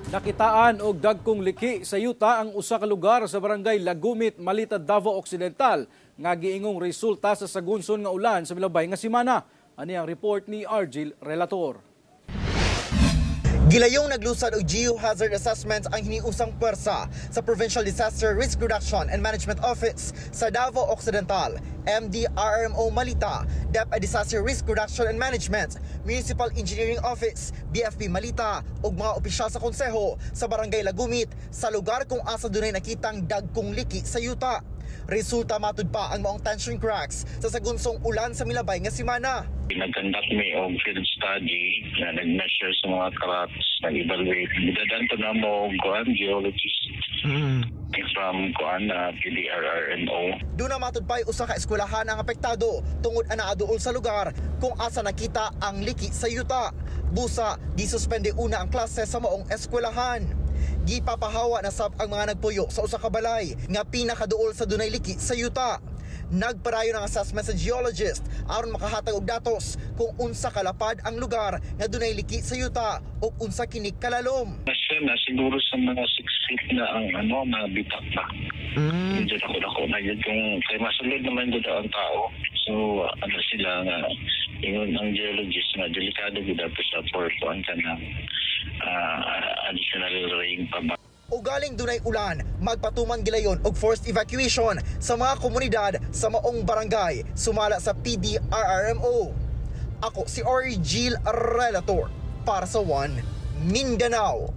Nakitaan og dagkong liki sa yuta ang usa ka lugar sa barangay Lagumit, Malita, Davao Occidental nga giingong resulta sa sagunson nga ulan sa milabay nga semana. Ani ang report ni Argil Relator. Gilayong naglusad og geohazard assessment ang hiniusang pwersa sa Provincial Disaster Risk Reduction and Management Office sa Davao Occidental, MDRRMO Malita, DepEd Disaster Risk Reduction and Management, Municipal Engineering Office, BFP Malita ug mga opisyal sa konseho sa Barangay Lagumit sa lugar kung asa dunay nakitang dagkong liki sa yuta. Resulta matud pa ang maong tension cracks sa sagunsong ulan sa milabay nga semana. Nag-conduct mi og field study na nag-measure sa mga cracks, nag-evaluate. Gidadanto na mo kuan geologist from kuan na PDRRMO. Duna matud pa'y usa ka eskwelahan ang apektado tungod ana aduol sa lugar kung asa nakita ang liki sa yuta. Busa, gisuspende una ang klase sa maong eskwelahan. Gipapahawa na sab ang mga nagpuyo sa usa ka balay nga pinakaduol sa dunay liki sa yuta. Nagparayon ang assessment sa geologist aron makahatag og datos kung unsa kalapad ang lugar nga dunay liki sa yuta ug unsa kini kalalom. Na siya na siguro sa mga 6 feet na ang ano na bitak na. Medyo dako-dako na yun kung kay masulod naman gud ang tao. So ano sila nga ingon ang geologist nga delikado gud ato sa for kuan ka na additional rain pa ba. Ugaling dunay ulan, magpatuman gilayon og forced evacuation sa mga komunidad sa maong barangay, sumala sa PDRRMO. Ako si Origil Relator para sa One Mindanao.